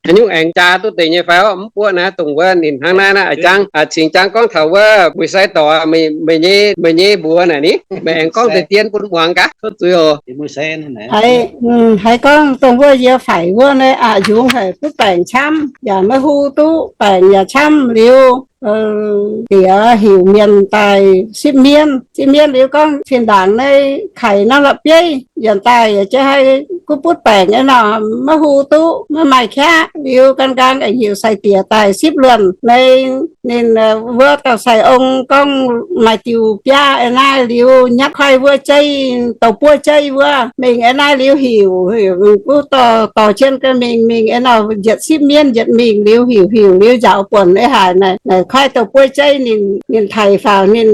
Haaix nyungc aengx jaa duqv deix nyei fai? Mv buoqv naaiv dongh wuov ninh hnangv naaiv naaiv, a'jangv cingx jangx gorngv taux wuov Muic Sai dorc, meih nyei, meih nyei mbuox naaic ni, meih aengx gorngv deix dien bun muangx gaax cuotv zuiz oc. Haiz gorngv dongh wuov yie faix wuov naaiv aqc njungx haic, butv baengc camv yaac maiv hu duqv, baengc yaac camv liuz, diex heuc mienh daaih sipv mienv. Sipv mienv liuz gorngv fih ndaangc naaiv kaic norm la'bieiv yietc daaih yaac jiex haih gu butv baengc nyei nor, maiv hu duqv, maiv maaih qaqv. Liuz gan nqaang aengx heuc sai-diex daaih sipv luonh naaiv. Ninh wuov dauh sai-ong gorngv maaih diuh biaav naaiv liuz nyatv koi wuov jeiv, douc buov jeiv wuov mingh naaiv liuz heuc, heuc gu dorh, dorh jienv ga'mingh mingh nor, njietc sipv mienv njietc mingh liuz heuc, heuc liuz njaaux buonc naaiv haaix naaic, naaic koi douc buov jeiv ninh, ninh taic faaux ninh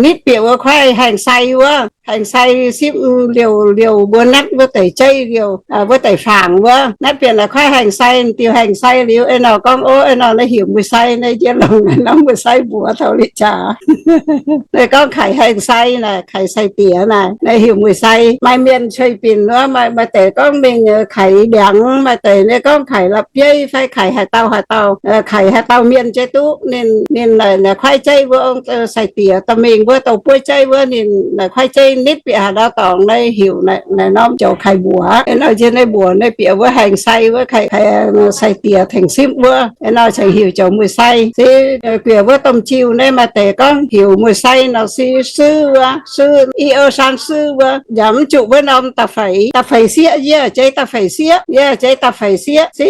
nitv bieqc wuov koi haengh sai wuov, haengh sai sipv liouh, liouh mbuo natv wuov deix jeiv liouh, wuov deix faangx wuov, natv bieqc naaic koi haengh sai, diuh haengh sai liuz ei nor gorngv, ov, ei nor naaiv heuc Muic Sai naaiv, yie longc norm Muic Sai mbuox taux li jaax. Naaiv gorngv kaic haengh sai naaic, kaic sai-diex naaic, naaiv heuc Muic Sai. Maaih mienh ceix binc wuov, maaih, maaih deix gorngv mingh kaic ndiangx, maaih deix naaiv gorngv kaic la'bieiv fai kaic haaix dauh haaix dauh, kaic haaix dauh mienh jiex duqv. Ninh, ninh naaic, naaic kuaaiv jeiv wuov ong sai-diex dorh mingh wuov douc buov jeiv wuov, ninh naaic kuaaiv jeiv nitv bieqc haaix ndau dorngx naaiv heuc naaic norm joux kaic mbuox. Ei nor njien naaiv mbuox naaiv bieqc wuov haengh sai wuov, kaic, kaic sai-diex tengx sipv wuov, ei nor cingx heuc joux Muic Sai. Se guiex wuov domh jiu naaiv maaih deix gorngv heuc Muic Sai nor si suv wuov, suv i o san suv wuov, yaac mv zuqc wuov norm da'feix, da'feix sieqv, yie jeix da'feix sieqv, yie jeix da'feix sieqv. Se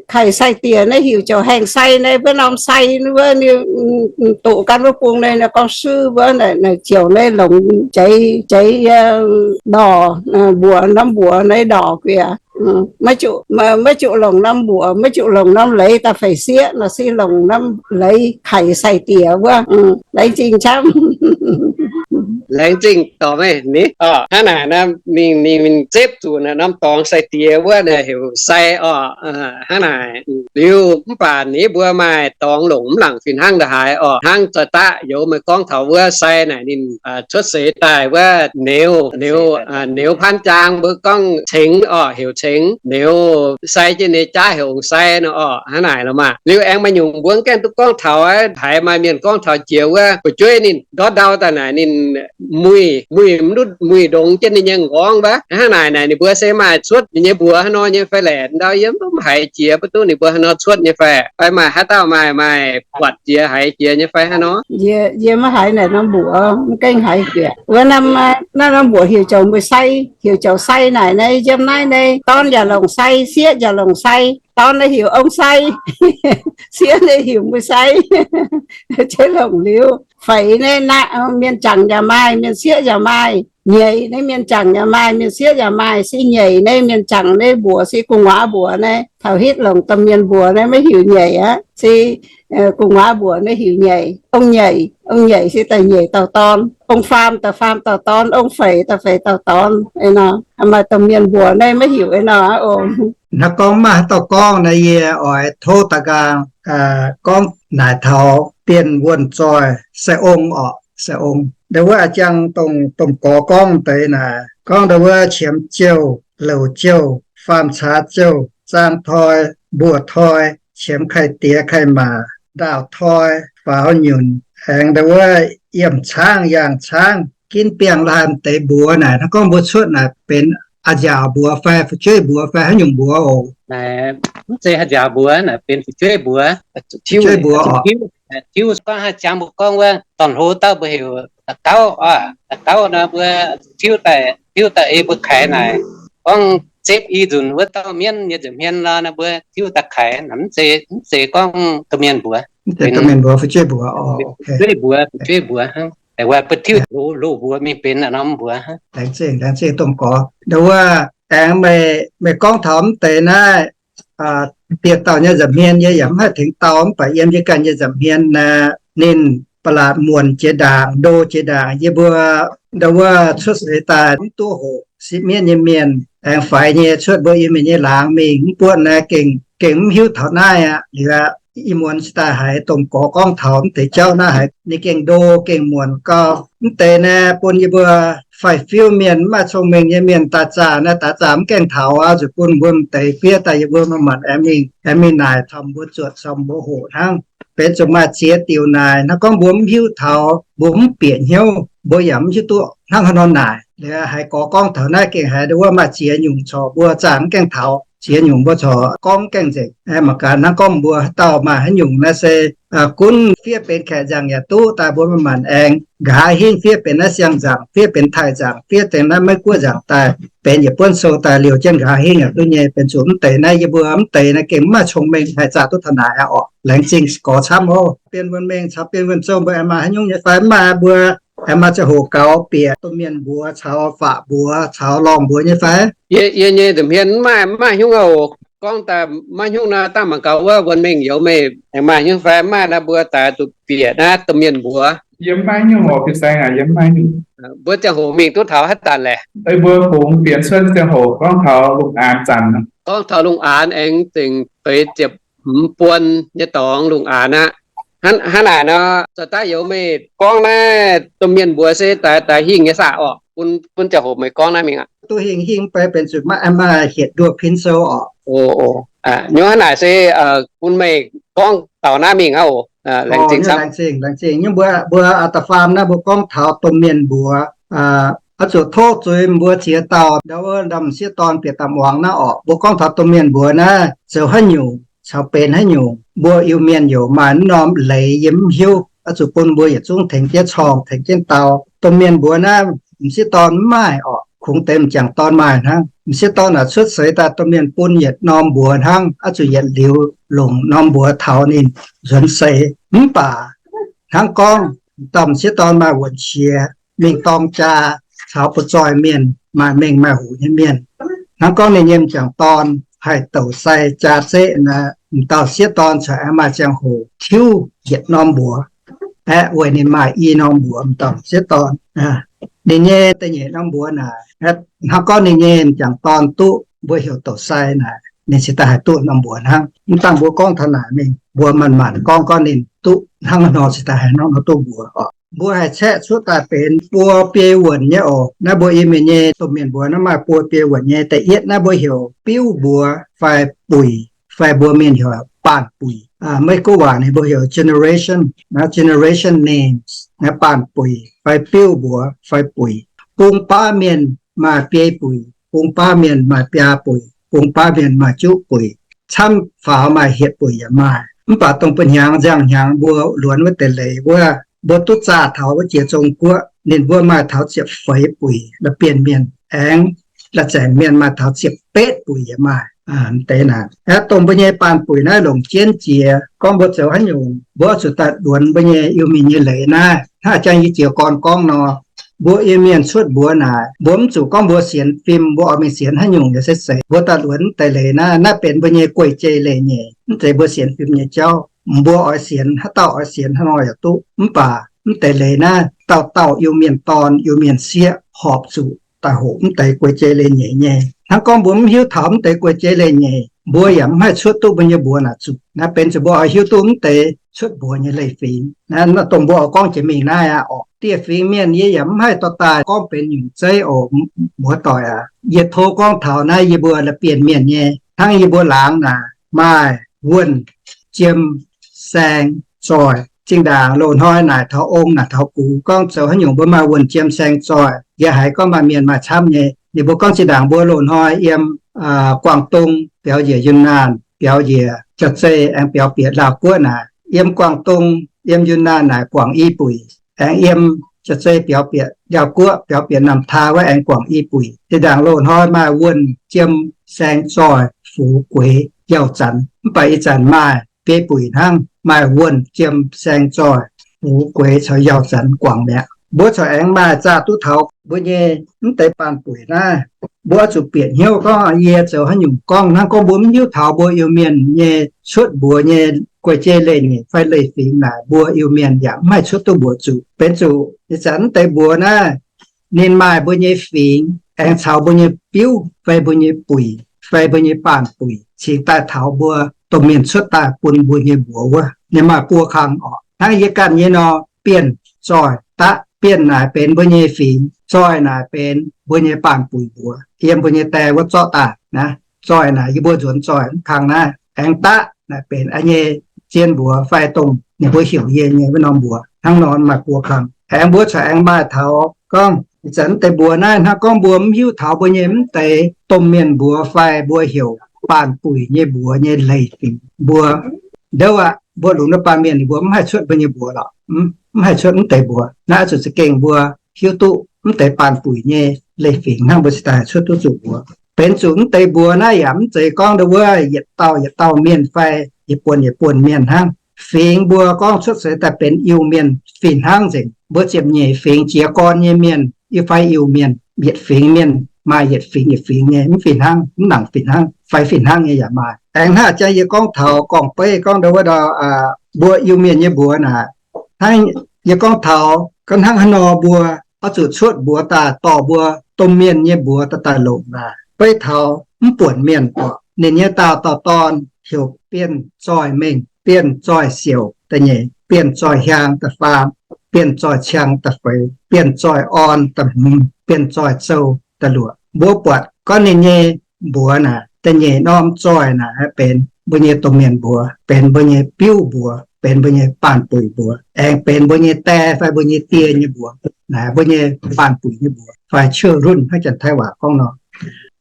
kaic sai-diex naaiv heuc joux haengh sai naaiv, wuov norm sai wuov, doqc gan wuov bung naaiv gorngv suv wuov, naaic ziouc naaiv longc jeix, jeix ndorc, mbuox norm mbuox naaiv ndorc guiex. Maiv zuqc, maiv zuqc longc norm mbuox, maiv zuqc longc norm leiz da'feix sieqv nor, se longc norm leiz kaic sai-diex wuov. Laengz zingh camv. Laengz zingh dorh meih ni. Hnangv naaic, ninh, ninh zepv zuqc naaic norm dorngx sai-diex wuov naaic heuc Sai orqc. Hnangv naaic liuz mv baac ni mbuo maaih dorngx longc mv laangc fih hnangv ndongc haaix orqc. Hnangv zaaix daqv youz meih gorngv taux wuov Sai naaic ninh cuotv seix daaih wuov Neux, Neux, Neux Paan Jaang, mbuo gorngv Cengx orqc, heuc Cengx. Neux sai jienv nyei jaav heuc Ong Sai nor orqc. Hnangv naaic lorqc maah. Liuz aengx maaih nyungc mbuo mv gaengh duqv gorngv taux, haiz maaih mienh gorngv taux jiex wuov fu'jueiv ninh ndortv ndau daaih naaic ninh muih, muih mv ndutv, muih ndongx jienv ninh nyei nqorngv wuov. Hnangv naaic naaic ninh mbuo se maaih cuotv ninh nyei mbuox haaix nor nyei fai laeqc? Ndau yie mv haiz jiex, mv duqv ninh mbuo haaix nor cuotv nyei fai, fai maaih haaix dauh maaih, maaih buatc jiex haiz jiex nyei fai haaix nor? Yie, yie maiv haiz naaic norm mbuox, mv gaengh haiz jiex. Wuov norm, naaiv norm mbuox heuc joux Muic Sai, heuc joux Sai naaic naaiv, yiem naaiv naaiv dorn yaac longc Sai, sieqv yaac longc Sai. Dorn naaiv heuc Ong Sai, sieqv naaiv heuc Muic Sai. Jienv longc liuz feix naaiv, mienh jangc yaac maaih, mienh sieqv yaac maaih. Nyeic naaiv mienh jangc yaac maaih, mienh sieqv yaac maaih. Se nyeic naaiv mienh jangc naaiv mbuox se gu'nguaaz mbuox naaiv. Taux hitv longc domh mienh mbuox naaiv maiv heuc nyeic aqv. Se gu'nguaaz mbuox naaiv heuc nyeic, ong nyeic. Ong nyeic se da'nyeic dauh dorn, ong faam da'faam dauh dorn, ong feix da'feix dauh dorn. Ei nor, maaih domh mienh mbuox naaiv maiv heuc ei nor aqv oc. Hnangv gorngv maaih haaix dauh gorngv naaiv, yie oix tov da'nqaang gorngv naaic taux Bienh Wuonh Zoih, sai-ong orqc, sai-ong. Ndau wuov a'jang dongh domh gorx gorngv deix naaic, gorngv ndau wuov qiemx jouh, louc jouh, faam caax jouh, zaang toi, mbuoqc toi, qiemx kai-diex kai-maac, ndaauh toi, faaux nyunc, aengx ndau wuov yiemh caangv, yaangh caangv, ginv biangh laaih m'deix mbuox naaic. Hnangv gorngv mbuo cuotv naaic benx a'nziaauc mbuox fai fu'jueiv mbuox fai haaix nyungc mbuox oc? Mv zeiz a'nziaauc mbuox, naaic benx fu'jueiv mbuox. Fu'jueiv mbuox oc. Tiuv gorngv haaix jangx mbuo gorngv wuov dorn-hlo dauh mbuo heuc da'gauv oc. Da'gauv nor mbuo tiuv daaih, tiuv daaih ei mbuo kaaix naaic. Gorngv zepv i nzunc wuov dauh mienv nyei nza'hmien nor, mbuo tiuv daaih kaaix. Mv zeiz, mv zeiz gorngv domh mienh mbuox. Mv zeiz domh mienh mbuox, fu'jueiv mbuox oc. Fu'jueiv mbuox, fu'jueiv mbuox hnangv. Da'wuov mbuo tiuv loz mbuox mingh benx norm mbuox. Laengz zingh, laengz zingh domh gorx. Ndau wuov aengx meih gorngv taux mv deix naaiv, dieh dauh nyei nza'hmien yie yaac mv haih tengx dau, mv baac yiem yie ganh nyei nza'hmien naaic ninh ba'laqc muonc jiex ndaangc, ndo jiex ndaangc. Yie mbuo ndau wuov cuotv seix daaih mv duqv hoqc sipv mienv nyei mienh, aengx faix nyei cuotv mbuo Iu-Mienh nyei laangz mingh, mv buatc naaiv gengh, gengh mv hiuv taux naaiv aqv. Liuz aqv, ih muonz cingx daaih haiz domh gorx gorngv taux mv deix jauv naaiv haiz ninh gengh ndo gengh muonc gau. Mv deix naaiv bun yie mbuo faix-fiuv mienh, mv maaih cong-mengh nyei mienh daaih zaah naaiv, daaih zaah mv gaengh taux aqv. Zuqc bun mbuo mv deix fiev daaih yie mbuo manc-manc aengx mingh, aengx mingh naaic caux mbuo zuotc caux mbuo hoqc hnangv. Benx zuqc maaih ziex diuc naaic, hnangv gorngv mbuo mv hiuv taux, mbuo mv bieqc hnyouv, mbuo yaac mv hiuv duqv hnangv haaix nor naaic. Liuz haiz gorx gorngv taux naaiv gengh haiz wuov maaih ziex nyungc corc mbuo zaah mv gaengh taux, ziex nyungc mbuo corc gorngv mv gaengh nzengc. Mangc gaax hnangv gorngv mbuo haaix dauh maaih haaix nyungc naaiv se gunv fiev benx Kaeqv nzaangc yaac duqv daaih, mbuo manc-manc aengx nqa'haav hingv fiev benx naaiv Siang nzaangc, fiev benx Taiv nzaangc, fiev benx naaiv Meiv Guoqv nzangc daaih, benx yietc buonv sou daaih liouh jienv nqa'haav hingv yaac duqv nyei. Benx zuqc mv deix naaiv yie mbuo mv deix naaiv gengh mv maaih cong-mengh haih zaah duqv taux naaic aqv orqc. Laengz zingh gorx camv oc. Bienh Wuonh Mengh caux Bienh Wuonh Zouv mbuo aengx maaih haaix nyungc nyei fai? Mv maaih, mbuo aengx maaih ziangh hoc gaux bieqc domh mienh mbuox caux faqv mbuox caux lorngh mbuox nyei fai? Yie, yie nyei nza'hmien mv maaih, mv maaih hnyungv oc. Gorngv daaih maiv hnyungv naaiv, dangh mangc gaax wuov Wuonh Mengh youz meih aengx maaih hnyungv fai? Mv maaih naaiv, mbuo daaih zuqc bieqc naaiv domh mienh mbuox. Yie mv maaih hnyungv oc, fin-saeng aac, yie mv maaih hnyungv. Mbuo ziangh hoc mingh duqv taux haaix zanc laeh? Mbuo fungx bienx cuotv ziangh hoc gorngv taux lungh aanx zanc. Gorngv taux lungh aanx aengx zengc feix ziepc hmz buon nyei dorngx lungh aanx aqv. Hnangv naaic nor, zoux daaih youz meih gorngv naaiv domh mienh mbuox se daaih, daaih hingh nyei saah orqc? Bun, bun ziangh hoc meih gorngv naaiv mingh aqv. Duqv hingh, hingh fai benx zuqc maiv maaih hietc nduoh pin sou orqc. Nyungc hnangv naaic se bun meih gorngv dauh naaiv mingh aqv oc. Laengz zingh, laengz zingh. Nyungc mbuo, mbuo da'faam naaiv mbuo gorngv taux domh mienh mbuox, oix zuqc tov zuiz mbuo ziex dauh ndau wuov ndau m'sieqv dorn bieqc daaih muangx naaiv orqc. Mbuo gorngv taux domh mienh mbuox naaiv zoux haaix nyungc caux benx haaix nyungc, mbuo Iu-Mienh yaac maaih norm leiz yie mv hiuv, oix zuqc bun mbuo yietc zungv tengx jienv corngh, tengx jienv dau. Domh mienh mbuox naaiv m'sieqv dorn mv maaih orqc, kungx deix m'jangc dorn maaih hnangv. M'sieqv dorn naaic cuotv seix daaih domh mienh bun yietc norm mbuox hnangv, oix zuqc yietc liuz longc norm mbuox taux ninh nzuonx seix. Mv baac hnangv gorngv dauh m'sieqv dorn maaih wuonc qiex mingh dorng jaa caux butv-zoih mienh, maaih mengh maaih hoc nyei mienh, hnangv gorngv ninh nyei m'jangc dorn haih douc sai jaa zeqv naaic, m'dauh sieqv dorn corc aengx maaih ziangh hoc tiuv yietc norm mbuox, aeqv, weic ninh maaih i norm mbuox, m'dauh sieqv dorn. Ninh nyei da'nyeic norm mbuox naaic, hnangv gorngv ninh nyei m'jangc dorn duqv mbuo heuc douc sai naaic, ninh cingx daaih haih duqv norm mbuox hnangv. Mv dangh mbuo gorngv taux naaic mingh, mbuo manc-manc gorngv gorngv ninh duqv hnangv haaix nor cingx daaih haih hnangv nor duqv mbuox oc. Mbuo haih caeqv cuotv daaih benx buo biei wuonh nyei oc. Naaiv mbuo Iu-Mienh nyei domh mienh mbuox naaiv maaih buo biei wuonh nyei. Da'yietv naaiv mbuo heuc biuv mbuox fai buic, fai mbuo Mienh heuc baanh buic. Meiv Guoqv waac ninh mbuo heuc generation, generation names, baanh buic fai biuv mbuox fai buic. Bung baav mienh maaih biei buic, bung baav mienh maaih biaa buic, bung baav mienh maaih juqv buic, camv faaux maaih hietc buic yaac maaih. Mv baac dongh ba'hnyangx nziang-hnyangx mbuo luonx wuov deix leiz wuov, mbuo duqv zaah taux wuov jiex Zong-Guoqv, ninh mbuo maaih taux ziepc feix buic la'bienh mienh, aengx la'zaengc mienh maaih taux ziepc betv buic yaac maaih. Deix naaic aeqv, dongh mbuo nyei baanh buic naaiv longc jienv jiex, gorngv mbuo zoux haaix nyungc, mbuo oix zuqc daaih luonx mbuo nyei Iu-Mienh nyei leiz naaiv. Hnangv jang yie jiez gorn gorngv nor, mbuo Iu-Mienh cuotv mbuox naaic, mbuo mv zuqc gorngv mbuo sienx fim, mbuo oix mingh sienx haaix nyungc yaac se zeiz. Mbuo daaih luonx mv deix leiz naaiv, naaiv benx mbuo nyei guei-jei leiz-nyeic, mv zeiz mbuo sienx fim nyei jauv. Mbuo oix sienx haaix dauh oix sienx haaix nor yaac duqv, mv baac mv deix leiz naaiv dauh dauh Iu-Mienh dorn Iu-Mienh sieqv horpc zuqc daaih hoqc mv deix guei-jei leiz-nyeic nyei. Hnangv gorngv mbuo mv hiuv taux mv deix guei-jei leiz-nyeic, mbuo yaac mv haih cuotv duqv mbuo nyei mbuox naaic zuqc. Naaiv benx zuqc mbuo oix hiuv duqv mv deix cuotv mbuox nyei leiz-fingx. Naaiv dongh mbuo oix gorngv jiex mingh naaiv aqv orqc. Dieh fingx mienh yie yaac mv haih dorh daaih gorngv benx nyungc zeiv oc, muoz-doic aac. Yie tov gorngv taux naaiv yie mbuo la'bienh mienh nyei. Hnangv yie mbuo laangz naaic maaih Wuonh, Jiem, Saeng, Zoih. Zinh ndaangc loz-hnoi naaic taux ong naaic taux gux gorngv zoux haaix nyungc mbuo maaih Wuonh, Jiem, Saeng, Zoih. Yie haiz gorngv maaih mienh maaih camv nyei. Ninh mbuo gorngv zinh ndaangc mbuo loz-hnoi yiem Guangv Dong biaux njiec Yunnan, biaux njiec Jauv-Zei aengx biaux bieqc Laauv Guoqv naaic. Yiem Guangv Dong, yiem Yunnan naaic guangc i buic, aengx yiem Jauv-Zei biaux bieqc Laauv Guoqv, biaux bieqc Namh Taa wuov aengx guangc i buic. Zinh ndaangc loz-hnoi maaih Wuonh, Jiem, Saeng, Zoih, Fux, Gueix, Yauh, Zanx. Mv baac ih zanc maaih biei buic hnangv, maaih Wuonh, Jiem, Saeng, Zoih, Fux, Gueix caux Yauh, Zanx guangc mi'aqv. Mbuo corc aengx maaih zaah duqv taux mbuo nyei mv deix baanh buic naaiv. Mbuo oix zuqc bieqc hnyouv gorngv yie zoux haaix nyungc gorngv. Hnangv gorngv mbuo mv hiuv taux mbuo Iu-Mienh nyei cuotv mbuox nyei guei-jei leiz-nyeic fai leiz-fingx naaic, mbuo Iu-Mienh yaac mv haih cuotv duqv mbuox zuqc. Benx zuqc ih zanc mv deix mbuox naaiv, ninh maaih mbuo nyei fingx aengx caux mbuo nyei biuv fai mbuo nyei buic. fai mbuo nyei baanh buic cingx daaih taux mbuo domh mienh cuotv daaih bun mbuo nyei mbuox wuov. Ninh maaih buo kang orqc. Hnangv yie ganh nyei nor, bienh, zoih, daqv. Bienh naaic benx mbuo nyei fingx, zoih naaic benx mbuo nyei baanh buic mbuox, yiem mbuo nyei die wuov zorqv daaih naaiv. Zoih naaic yie mbuo nzuonx zoih mv kang naaiv. Aengx daqv naaic benx a'nyei zien mbuox fai dongh ninh mbuo heuc yie nyei wuov norm mbuox. Hnangv nor maaih buo kang. Aengx mbuo corc aengx maaih taux gorngv ih zanc mv deix mbuox naaiv, hnangv gorngv mbuo mv hiuv taux mbuo nyei mv deix domh mienh mbuox fai mbuo heuc baanh buic nyei mbuox nyei leiz fingx mbuo, ndouv aqv, mbuo lungz ndouv baamh mienh ninh mbuo mv haih cuotv mbuo nyei mbuox lorqc. Mv haih cuotv mv deix mbuox. Naaiv oix zuqc za'gengh mbuo hiuv duqv mv deix baanh buic nyei leiz fingx hnangv mbuo cingx daaih cuotv duqv zuqc mbuox. Benx zuqc mv deix mbuox naaiv yaac mv zeiz gorngv ndau wuov yietc dauh yietc dauh mienh fai yietc buonc yietc buonc mienh hnangv. Fingx mbuo gorngv cuotv seix daaih benx Iu-Mienh fih hnangv nzengc. Mbuo ziepc nyeic fingx jiez gorn nyei mienh, Iu fai Iu-Mienh, yietc fingx mienh maaih yietc fingx yietc fingx nyei, mv fih hnangv, mv nangc fih hnangv, fai fih hnangv nyei yaac maaih. Aengx hnangv jang yie gorngv taux gorngv-beiv gorngv ndau wuov ndau, mbuo Iu-Mienh nyei mbuox naaic, hnangv yie gorngv taux gorngv hnangv haaix nor mbuo oix zuqc cuotv mbuox daaih dorh mbuo domh mienh nyei mbuox daaih daaih longc naaic, beiv taux mv buonc mienh orqc, ninh nyei daauh dauh dorn heuc Bienh Zoih Mengh, Bienh Zoih Siouc da'nyeic, Bienh Zoih Hiaang da'faam, Bienh Zoih Ciang da'feix, Bienh Zoih Orn da'hmz, Bienh Zoih Zou da'luoqc. Mbuo buatc gorngv ninh nyei mbuox naaic, da'nyeic norm zoih naaic benx mbuo nyei domh mienh mbuox, benx mbuo nyei biuv mbuox, benx mbuo nyei baanh buic mbuox, aengx benx mbuo nyei die fai mbuo nyei die nyei mbuox, naaic mbuo nyei baanh buic nyei mbuox fai ชื่อรุ่น hnangv Janx-Taiv waac gorngv nor.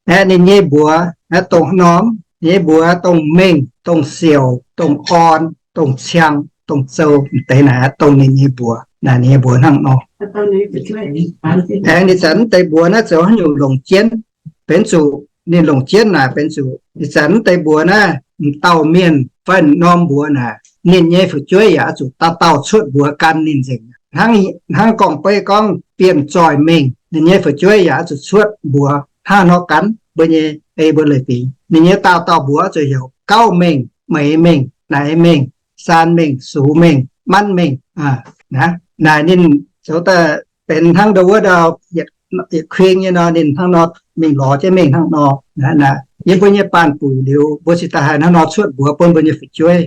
Aeqv, ninh nyei mbuox naaiv dongh norm, ninh nyei mbuox dongh mengh, dongh siouc, dongh orn, dongh ciang, dongh zou, m'deix naaic dongh ninh nyei mbuox. Naaic ninh nyei mbuox hnangv nor. Aengx ninh zanc mv deix mbuox naaiv zoux haaix nyungc longc jienv? Benx zuqc ninh longc jienv naaic benx zuqc ih zanc mv deix mbuox naaiv m'dauh mienh fai m'norm mbuox naaic, ninh nyei fu'jueiv yaac oix zuqc dauh dauh cuotv mbuox gan ninh nzengc. Hnangv, hnangv gorngv-beiv gorngv Bienh Zoih Mengh, ninh nyei fu'jueiv yaac oix zuqc cuotv mbuox hnangv nor gan mbuo nyei, ei mbuo leiz-fingx. Ninh nyei daauh dauh mbuox oix zuqc heuc Gauv Mengh, Meix Mengh, Naix Mengh, Saan Mengh, Sux Mengh, Manv Mengh. Naaic ninh zoux daaih benx hnangv ndau wuov ndau, yietc kuing nyei nor, ninh hnangv nor mingh lorz jienv mengh hnangv nor. Yiem mbuo nyei baanh buic liuz, mbuo cingx daaih haih hnangv nor cuotv mbuox bun mbuo nyei fu'jueiv.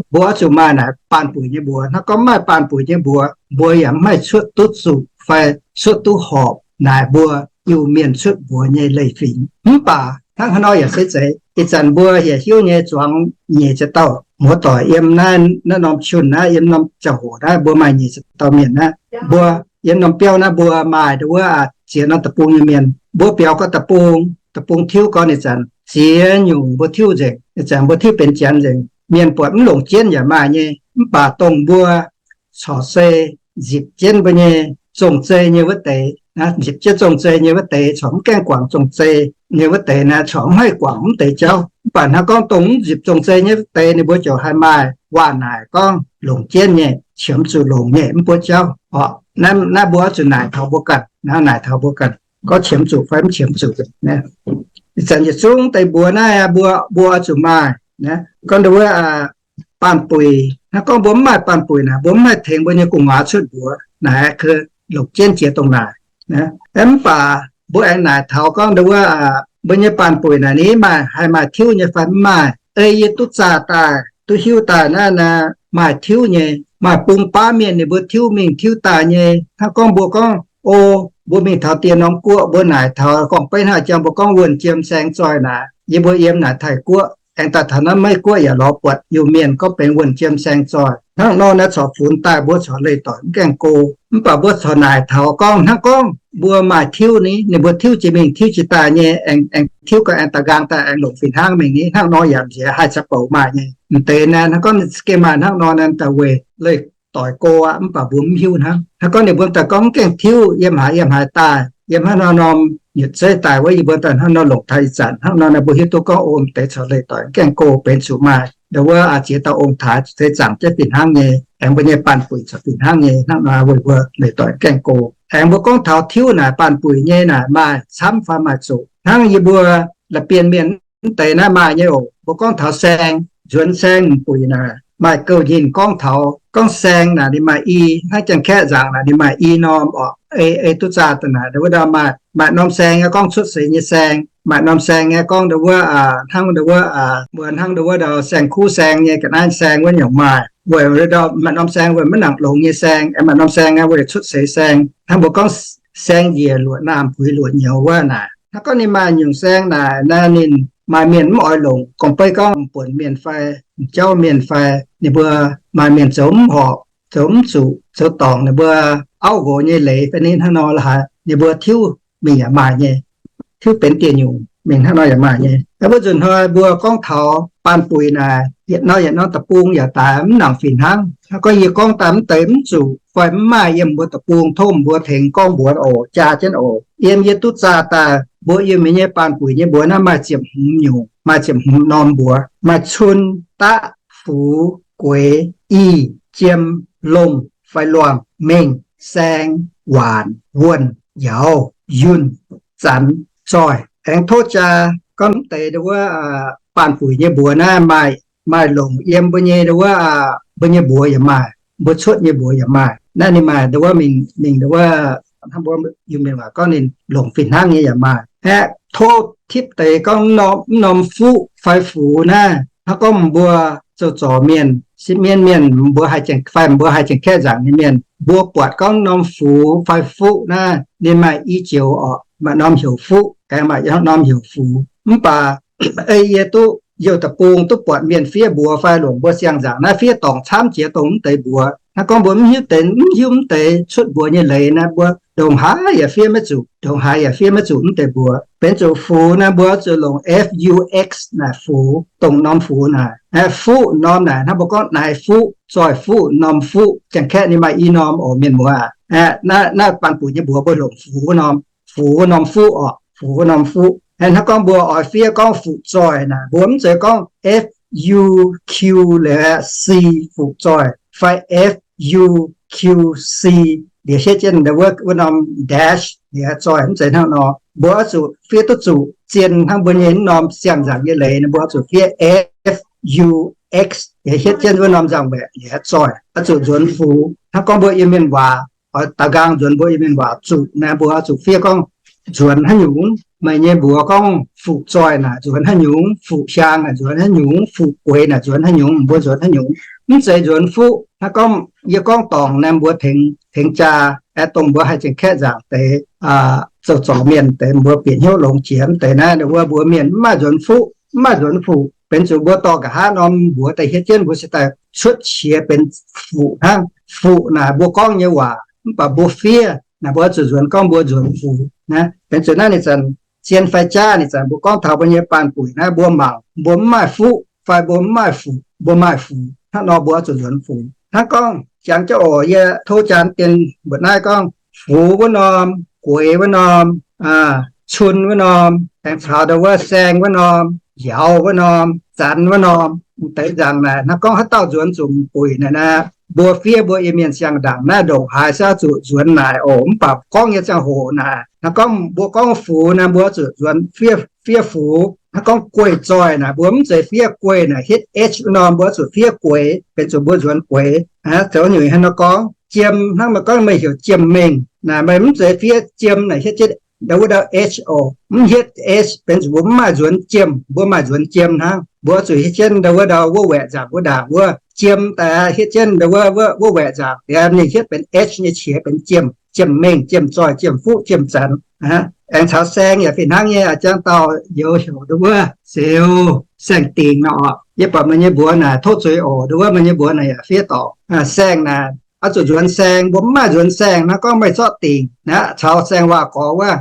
Mbuo oix zuqc maaih naaic baanh buic nyei mbuox. Hnangv gorngv mv maaih baanh buic nyei mbuox, mbuo yaac mv haih cuotv duqv zuqc fai cuotv duqv horpc naaic mbuo Iu-Mienh cuotv mbuox nyei leiz-fingx. Mv baac hnangv haaix nor yaac se zeiz, ih zanc mbuo yaac hiuv nyei zuangx nyic ziepc dauh muoz-doic yiem naaiv, naaiv norm junh naaiv, yiem norm ziangh hoc naaiv mbuo maaih nyic ziepc dauh mienh naaiv. Mbuo yiem norm biauv naaiv mbuo maaih ndau wuov ziex norm deic-bung nyei mienh. Mbuo biaux gorx deic-bung, deic-bung tiuv gorx ninh zanc ziex nyungc mbuo tiuv nzengc. Ih zanc mbuo tiuv benx janx nzengc. Mienh buatc mv longc jienv yaac maaih nyei. Mv baac dongh mbuo corc se nzipc jienv mbuo nyei zong-zei nyei wuov deix, nzipc jienv zong-zei nyei wuov deix corc mv gaengh guangc zong-zei nyei wuov deix naaiv corc mv haih guangc mv deix jauv. Mv baac hnangv gorngv dongh mv nzipc zong-zei nyei wuov deix ninh mbuo ziouc haih maaih waac naaic gorngv longc jienv nyei, qiemx zuqc longc nyei mv buo jauv orqc. Naaiv mbuo oix zuqc naaic taux mbuo ganh, naaic taux mbuo ganh gorngv qiemx zuqc fai mv qiemx zuqc. Ih zanc yietc zungv deix mbuox naaiv mbuo, mbuo oix zuqc maaih gorngv ndau wuov baanh buic. Hnangv gorngv mbuo mv maaih baanh buic naaic, mbuo mv haih tengx mbuo nyei gu'nguaaz cuotv mbuox naaic, longc jienv jiex dongh naaic. Mv baac mbuo aengx naaic taux gorngv ndau wuov mbuo nyei baanh buic naaic ninh maaih, haih maaih tiuv nyei fai mv maaih. Ei yie duqv zaah daaih, duqv hiuv daaih naaiv, maaih tiuv nyei. Maaih bung baav mienh ninh mbuo tiuv mingh tiuv daaih nyei. Hnangv gorngv mbuo gorngv, o, mbuo mingh taux dieh norm guoqv, mbuo naaic taux gorngv-beiv hnangv jang mbuo gorngv Wuonh Jiem Saeng Zoih naaic, yie mbuo yiem naaic Taiv-Guoqv, aengx daaih taux naaiv Meiv-Guoqv yaac lorz buatc Iu-Mienh gorngv benx Wuonh Jiem Saeng Zoih. Hnangv nor naaiv corc funx daaih mbuo corc leih doic mv gaengh go. Mv baac mbuo corc naaic taux gorngv, hnangv gorngv mbuo maaih tiuv ni, ninh mbuo tiuv jiex mingh tiuv jiex daaih nyei, aengx tiuv gau aengx daaih nqaang daaih aengx longc fih hnangv mingh ni, hnangv nor yaac nziex haih caqv bouc maaih nyei. Mv deix naaiv hnangv gorngv ninh za'gengh maaih hnangv nor naaiv daaih weic leih doic go aqv. Mv baac mbuo mv hiuv hnangv. Hnangv gorngv ninh mbuo daaih gorngv mv gaengh tiuv, yiem haaix yiem haaix daaih, yiem hnangv nor norm nyutc zeiv daaih wuov, yie mbuo daaih hnangv nor longc taux ih zanc hnangv nor naaiv mbuo hiuv duqv gorngv o, mv deix corc leih doic mv gaengh go, benx zuqc maaih ndau wuov ziex dauh ong-taaix se zaangc jienv fih hnangv nyei, aengx mbuo nyei baanh buic corc fih hnangv nyei, hnangv nor weic mbuo leih doic mv gaengh go. Aengx mbuo gorngv taux tiuv naaic, baanh buic nyei naaic maaih camv fai maaih zoqc. Hnangv yie mbuo la'bienh mienh mv deix naaiv maaih nyei oc. Mbuo gorngv taux saeng, nzuonx saeng m'buic naaic, maaih gouv nyinh gorngv taux gorngv saeng naaic ninh maaih i, hnangv Janx-Kaeqv nzaangc naaic ninh maaih i norm orqc. Ei, ei duqv zaah daaih naaic, wuov ndau maaih, maaih norm saeng gorngv cuotv seix nyei saeng, Maaih norm saeng nyei gorngv ndau wuov, hnangv ndau wuov, mbuo hnangv ndau wuov ndau saeng-kuv saeng nyei ga'naaiv saeng wuov nyungc maaih. Weic ndau maaih norm saeng weic maiv nangc longx nyei saeng, aengx maaih norm saeng aeqv weic cuotv seix saeng. Hnangv mbuo gorngv saeng njiec luoqc naamh puix luoqc nyouz wuov naaic. Hnangv gorngv ninh maaih nyungc saeng naaic naaiv ninh maaih mienh mv oix longc, gorngv beiv gorngv m'buonc mienh fai m'jauv mienh fai ninh mbuo maaih mienh zoux mv horpc, zoux mv zuqc, zoux dorngc ninh mbuo auv nqox nyei leiz fai ninh hnangv nor la'haaix, ninh mbuo tiuv mingh yaac maaih nyei, tiuv benx dieh nyungc mingh hnangv nor yaac maaih nyei. Wuov nzunc hnoi mbuo gorngv taux baanh buic naaic, yietc norm yietc norm deic-bung yaac daaih mv nangc fih hnangv. Hnangv gorngv yie gorngv daaih mv deix mv zuqc fai mv maaih yiem mbuo deic-bung, tov mbuo tengx gorngv mbuox oc, jaa jienv oc. Yiem yie duqv zaah daaih mbuo Iu-Mienh nyei baanh buic nyei mbuox naaiv maaih ziepc hmz nyungc, maaih ziepc hmz norm mbuox, maaih cun, daqv, fux, gueix, ih, jiem, longh fai luangh, mengh, saeng, waanc, wuonh, njaaux, yunh, zanx, zoih. Aengx tov jaa gorngv mv deix ndau wuov baanh buic nyei mbuox naaiv maaih, maaih longc yiem mbuo nyei ndau wuov, mbuo nyei mbuox yaac maaih, mbuo cuotv nyei mbuox yaac maaih. Naaiv ninh maaih ndau wuov mingh, mingh ndau wuov hnangv mbuo Iu-Mienh waac gorngv ninh longc fih hnangv nyei yaac maaih. Aeqv, tov tipv deix gorngv mv norm fuqv fai fux naaiv, hnangv gorngv mbuo zoux zorc mienh, sipv mienv mienh, mbuo haih, fai mbuo haih Janx-Kaeqv nzaangc nyei mienh, mbuo buatc gorngv norm fux fai fuqv naaiv ninh maaih i joux orqc, maaih norm heuc fuqv, aengx maaih norm heuc fux. Mv baac ei yie duqv youh deic-bung duqv buatc mienh fiev mbuox fai longc mbuo siang-nzaangc naaiv fiev dorngc camv jiex dongh mv deix mbuox. Hnangv gorngv mbuo mv hiuv deix, mv hiuv mv deix cuotv mbuox nyei leiz naaiv, mbuo ndongc haaix yaac fiev maiv zuqc, ndongc haaix yaac fiev maiv zuqc mv deix mbuox. Benx zuqc fux naaiv mbuo zuqc longc F U X naaic fux, dongh norm fux naaic. Fuqv norm naaic hnangv mbuo gorngv naaiv fuqv, zoih fuqv, norm fuqv, Janx-Kaeqv ninh maaih i norm oc mienh muoz aac. Naaiv baanh buic nyei mbuox mbuo longc fux wuov norm, fux wuov norm fuqv orqc, fux wuov norm fuqv. Hnangv gorngv mbuo oix fiev gorngv fuqv zoih naaic, mbuo mv zeiz gorngv F U Q liuz C fuqv zoih, fai F U Q C liuz hietv jienv wuov norm dash liuz zoih, mv zeiz hnangv nor. Mbuo oix zuqc fiev duqv zuqc zien hnangv mbuo nyei norm siang-nzaangc nyei leiz, mbuo oix zuqc fiev F U X liuz hietv jienv wuov norm nzangc-waeqc liuz zoih, oix zuqc nzuonx fux. Hnangv gorngv mbuo Iu-Mienh waac, oix daaux nqaang nzuonx mbuo Iu-Mienh waac zuqc naaic, mbuo oix zuqc fiev gorngv nzuonx haaix nyungc. Meih nyei mbuox gorngv fuqv zoih naaic nzuonx haaix nyungc, fuqv hiaang naaic nzuonx haaix nyungc, fuqv gueix naaic nzuonx haaix nyungc, mbuo nzuonx haaix nyungc. Mv zeiz nzuonx fuqv. Hnangv gorngv yie gorngv dorngc naaic mbuo tengx, tengx jaa, aeqv, dongh mbuo haih Janx-Kaeqv nzaangc deix, zoux zorc mienh deix, mbuo bieqc hnyouv longx jiex mv deix naaiv, wuov mbuox mienh mv maaih nzuonx fuqv, mv maaih nzuonx fuqv. Benx zuqc mbuo dorh nqa'haav norm mbuox daaih hietv jienv, mbuo se daaih cuotv qiex benx fuqv hnangv. Fuqv naaic mbuo gorngv nyei waac, mv baac mbuo fiev naaic mbuo oix zuqc nzuonx gorngv mbuo nzuonx fux. Benx zuqc naaiv ninh zanc zien fai jaav ninh zanc mbuo gorngv taux mbuo nyei baanh buic naaiv, mbuo mangc mbuo mv maaih fuqv fai mbuo mv maaih fuqv, mbuo maaih fux, hnangv nor mbuo oix zuqc nzuonx fux. Hnangv gorngv jangx jienv oc, yie tov jaa dien mbuoqc naaiv gorngv fux wuov norm, gueix wuov norm, cun wuov norm, aengx caux ndau wuov saeng wuov norm, njaaux wuov norm, zanx wuov norm, deix nzaangc naaic, hnangv gorngv haaix dauh nzuonx zuqc m'buic naaic naaiv, mbuo fiev mbuo Iu-Mienh siang-nzaangc naaiv ndongc haaix se oix zuqc nzuonx naaic oc. Mv baac gorngv nyei ziangh hoc naaic, hnangv gorngv mbuo gorngv fux naaiv mbuo zuqc nzuonx fiev, fiev fux. Hnangv gorngv gueih zoih naaic mbuo mv zeiz fiev gueih naaic hietv h wuov norm, mbuo zuqc fiev gueix, benx zuqc mbuo nzuonx gueix. Zoux nyungc hnangv nor gorngv jiem, hnangv meih gorngv meih heuc jiem-mengh naaic, meih mv zeiz fiev jiem naaic hietv jienv ndau wuov ndau h oc, mv hietv h, benx zuqc mbuo mv maaih nzuonx jiem, mbuo maaih nzuonx jiem hnangv. Mbuo zuqc hietv jienv ndau wuov ndau wuov waeqc nzaangc wuov ndaangc wuov jiem daaih hietv jienv ndau wuov, wuov waeqc nzaangc liuz ninh hietv benx h nyei qiex benx jiem, jiem-mengh, jiem-zoih, jiem-fuqv, jiem-zanx. Aengx caux saeng yaac fih hnangv nyei, jangx dauh youz heuc ndau wuov Zeuz Saeng-Dingc nor oc. Yie buatc meih nyei mbuox naaic tov zuiz oc, ndau wuov meih nyei mbuox naaic yaac fiev dorngc. Saeng naaic oix zuqc nzuonx saeng, mbuo mv maaih nzuonx saeng. Hnangv gorngv meih zorqv dingc naaic caux saeng waac-gorx wuov,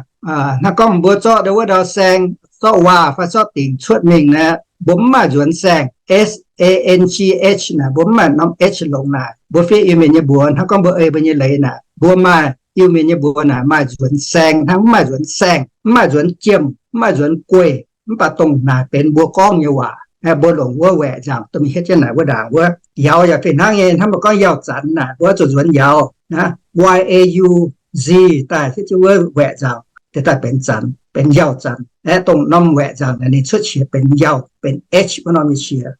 hnangv gorngv mbuo zorqv ndau wuov ndau saeng, zorqv waac fai zorqv dingc cuotv mingh naaic, mbuo mv maaih nzuonx saeng, S A N G H naaic, mbuo mv maaih norm h longx naaic. Mbuo fiev Iu-Mienh nyei mbuox hnangv gorngv mbuo ei mbuo nyei leiz naaic, mbuo maaih Iu-Mienh nyei mbuox naaic maaih nzuonx saeng hnangv, mv maaih nzuonx saeng, mv maaih nzuonx jiem, mv maaih nzuonx gueih. Mv baac dongh naaic benx mbuo gorngv nyei waac, mbuo longc wuov waeqc nzaangc dongh mingh hietv jienv naaic wuov ndaangc wuov. Yauz yaac fih hnangv nyei, hnangv mbuo gorngv yauh zanx naaic, mbuo oix zuqc nzuonx yauz naaic, Y A U Z daaih hietv jienv wuov waeqc nzaangc, deix daaih benx zanx, benx yauh zanx. Aeqv, dongh norm waeqc nzaangc naaic ninh cuotv qiex benx yauh, benx h wuov norm nyei qiex.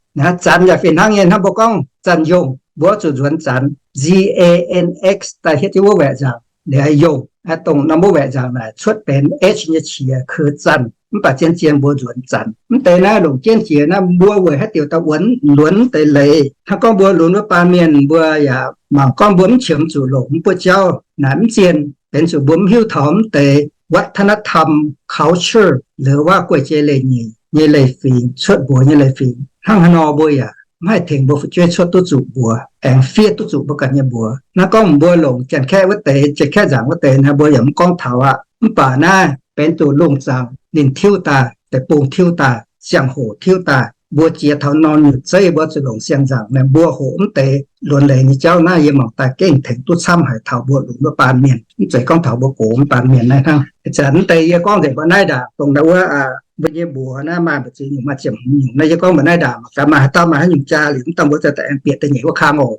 Zanx yaac fih hnangv nyei, hnangv mbuo gorngv zanx-yongh, mbuo oix zuqc nzuonx zanx, Z A N X daaih hietv jienv wuov waeqc nzaangc, liuz yongh. Dongh norm wuov waeqc nzaangc naaic cuotv benx H nyei qiex keu zanc, mv baac zien-zien mbuo nzuonx zanc. Mv deix naaiv longc jienv jiex naaiv mbuo weic haaix diuc daaih wuonx lunx mv deix leiz. Hnangv gorngv mbuo lunx wuov baan mienh mbuo yaac mangc gorngv mbuo mv qiemx zuqc longc mv buov jauv naaic mv zien, benx zuqc mbuo mv hiuv taux mv deix วัฒนธรรม culture หรือว่า guei-jei leiz-nyeic nyei leiz-fingx, cuotv mbuox nyei leiz-fingx. Hnangv haaix nor mbuo yaac mv haih tengx mbuo fu'jueiv cuotv duqv zuqc mbuox, aengx fiev duqv zuqc mbuo ganh nyei mbuox. Hnangv gorngv mbuo longc Janx-Kaeqv wuov deix, Janx-Kaeqv nzaangc wuov deix naaiv mbuo yaac mv gorngv taux aqv. Mv baac naaiv benx zuqc lungh zaangc ninh tiuv daaih, deic-bung tiuv daaih, ziangh hoc tiuv daaih. Mbuo jiex taux norm nyutc zeiv mbuo zuqc longc siang-nzaangc naaic mbuo hoqc mv deix lunx leiz nyei jauv naaiv yie mangc daaih gengh tengx duqv camv haic taux mbuo lunx wuov baan mienh, mv zeiz gorngv taux mbuo gox wuov baan mienh naaiv hnangv. Ih zanc mv deix yie gorngv nzengc mbuo naaiv ndaangc dongh naaiv wuov mbuo nyei mbuox naaiv maaih mbu'ziex nyungc, maaih ziepc hmz nyungc. Naaiv yie gorngv mbuo naaiv ndaangc mangc gaax maaih haaix dauh maaih haaix nyungc jaa liuz, mv dangh mbuo daaih aengx bieqc da'nyeic wuov kang oc.